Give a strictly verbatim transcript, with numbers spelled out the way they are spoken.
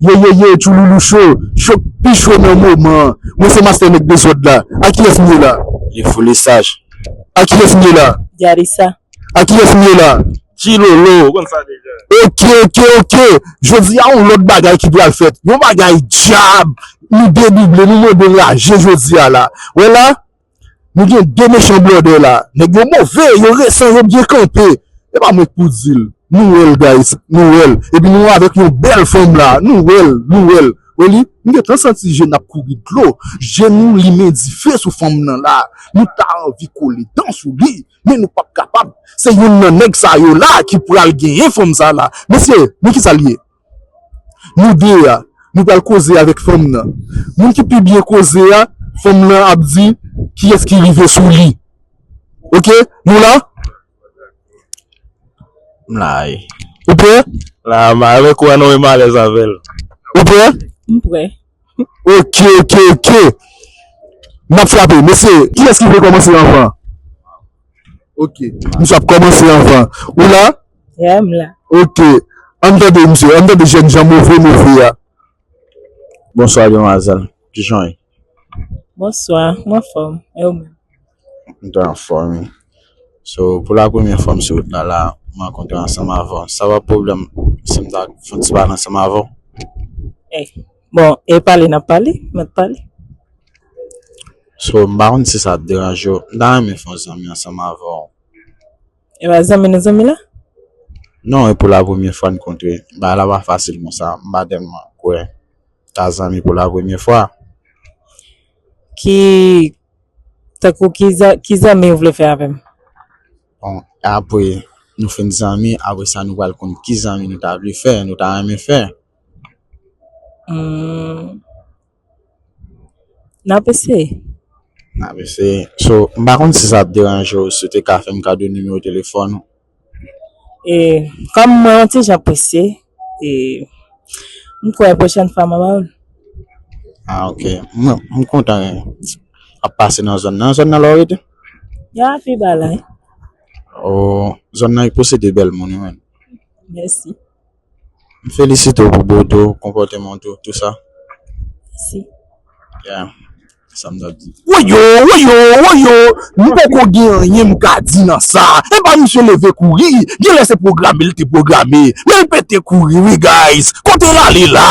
Ye, ye, ye, Tchouloulou cho, cho k pi cho nan moman an. Mwen se mastè nèg dezòd la. A kiyès m ye la? Li fou, li saj. A kiyès m ye la? Diarisa. A kiyès m ye la? Tchilolo, ou konn sa deja. Oke, oke, oke. Jodi a, yon lòt bagay ki pral fèt. Yon bagay djab. Nou dedouble, nou mande raje jodi a la. Wè la, nou gen de mechan blòdè la. Nèg yo move, yo resan, yo byen kanpe. E pa mwen k pou di l. Nou wè l, guys. Nou wè l. Epi nou avèk yon bèl fanm la. Nou wè l, nou wè l. Wè li, m gentan santi je n ap kouri dlo. Je nou limen dife sou fanm nan la. Nou ta anvi kole dan sou li, men nou p ap kapab. Se youn nan nèg sa yo la ki pral genyen fanm sa la. Mesye, men kisa l ye? Nou de a, nou pral koze avèk fanm nan. Moun ki pi byen koze a, fanm nan ap di kiyès ki rive sou li. Oke, nou la? M la, wi. Ou prè? La, m avèk ou an, nou menm alèz avè l. Ou prè? M prè. Oke, oke, oke. N ap frape. Mesye, kiyès ki vle kòmanse anvan? Oke. Misye ap kòmanse anvan. Ou la? Yeah, m la. Oke. Ann tande, misye. Ann tande jènjan move, move a. Bonswa, demwazèl. Kijan w ye? Bonswa, m anfòm. E ou menm? M te anfòm, wi. So, pou la premyè fwa m sou wout la, la, m rankontre ansanm avè w. Sa pa pwoblèm si m ta fè yon ti pale ansanm avè w? Eh, bon, e pale n ap pale, mèt pale. So, m pa konn si sa ap deranje w. M ta renmen fè yon zanmi ansanm avè w. E pa zanmi nou zanmi la? Non, e pou la premyè fwa n kontre. Bagay la pa fasil konsa. M pa tèlman kwè ta zanmi pou la premyè fwa. Ki, tankou ki za-, ki zanmi ou vle fè avè m? Bon, apre nou fin zanmi, apre sa nou pral konn ki zanmi nou ta vle fè, nou ta renmen fè. Hmm. N ap eseye. N ap eseye. So, m pa konn si sa ap deranje w, si w te ka fè m kado nimewo telefòn ou. E, kòm mwen yon ti jan prese, e, m kwè pwochèn fwa m ap ba w l. Ah, ok. Mwen, m kontan ap pase nan zòn nan. Zòn nan la w rete? Ya, pi ba la, wi. Oh, zòn nan posede bèl moun, wi, menn. Mèsi. M felisite w pou bote w, konpòteman w tou, tou sa. Mèsi. Yeah. Sa m t ap di. Woyo, woyo, woyo! M poko gen anyen m ka di nan sa. E pa misye leve kouri. Genlè se pwograme l te pwograme. Men l pete kouri, wi, guys. Kote l ale la?